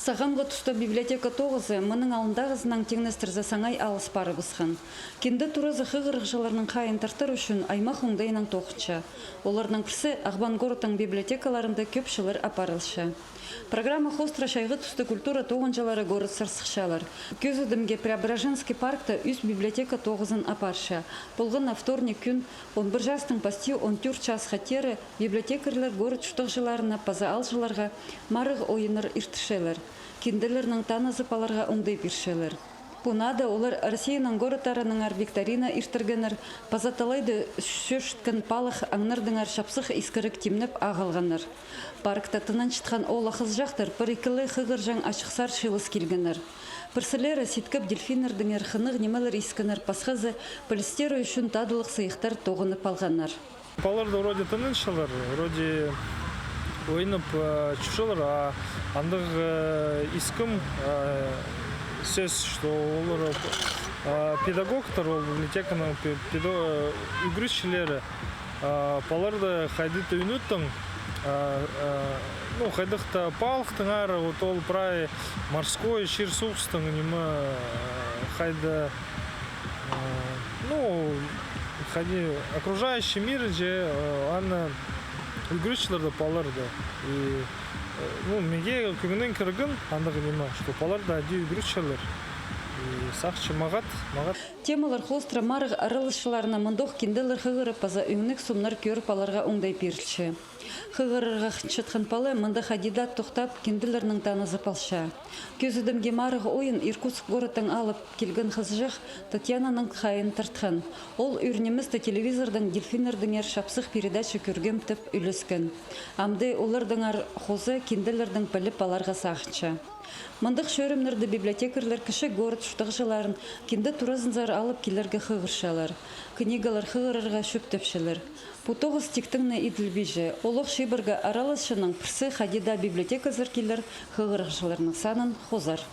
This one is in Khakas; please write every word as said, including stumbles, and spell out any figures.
Сағамғы туста библиотека тоғызы мының алнындағызынаң теңнестірзе саңай алыс парыбысхан. Кинде туразы хығырығҷыларның хайиин тартыр ӱчӱн аймах оңдайынаң тоғынча. Оларның пірсі Ағбан городтың библиотекаларында кӧп чыллар апарылча. Программа хоостыра чайғы туста культура тоғынҷылары городсар сыхчалар. Кӧзідімге, Преображенский паркта ӱс библиотека тоғызын апарча. Полған на вторник кӱн он пір частаң пасти он тӧрт часха теере библиотекарьлар город чуртағҷыларына паза аалҷыларға марығ ойыннар иртірчелер. Кинделернең танызып аларға оңдай пирчелер. Пу наада олар Россияның городтарынаңар викторина иртіргеннер, паза талайда чӧрчеткен палых аңнардаңар чапсых искіріг тимнеп ағылғаннар. Паркта тынанчатхан оолах-хызыҷахтар пір-ікі ле хығырҷаң ачых-сар чыылыс килгеннер. Пірсілері ситкіп дельфиннердеңер хынығ нимелер искеннер, пасхазы пілістері ӱчӱн тадылығ сыйыхтар тоғынып алғаннар. Палалар даа вроде тынанчалар, вроде ойнап, э, чӧрчелер, а андағ, э, искем, э, сӧс, что олар, э, педагогтар, ол библиотеканың пе-, педо-, э, ӱгретчілері, э, палаларды хайди-да ӱнеттең, э, э, ну, хайдағ-да палыхтаңар, вот ол прай морской, чир-суғыстың ниме, э, хайда, э, ну, хайди окружающий мир же, э, аны ӱгретчелерді, палаларды. И, э, ну, миге кӧңніне кірген андағ ниме, что палаларды хайди ӱгретчелер. И сағынчам, мағат, мағат. Темалар хоостыра марығ араласчыларына мындох кинделер хығырып паза ӧңніг сомнар кӧріп аларға оңдай пирілче. Хығырарға хынчатхан пала мында хайди-да тохтап, кинделернең танызып алча. Кӧзідімге, марығ ойын Иркутск городтаң алып килген хызыҷах Татьянаның хайиин тартхан. Ол ӱр ниместе телевизордаң дельфиннердеңер чапсых передача кӧргем тіп ӱлескен. Амды олардаңар хоза кинделердең піліп аларға сағынча. Мындағ чӧрімнерде библиотекарьлар кічіг город чуртағҷыларын кинде туразынзар алып килерге хығырчалар. Книгалар хығырарға чӧптепчелер. Пу тоғыс тиктең не иділбинче. Олох чибіргі араласчының пірсі хайди-да библиотеказар килер хығырығҷыларның санын хозар.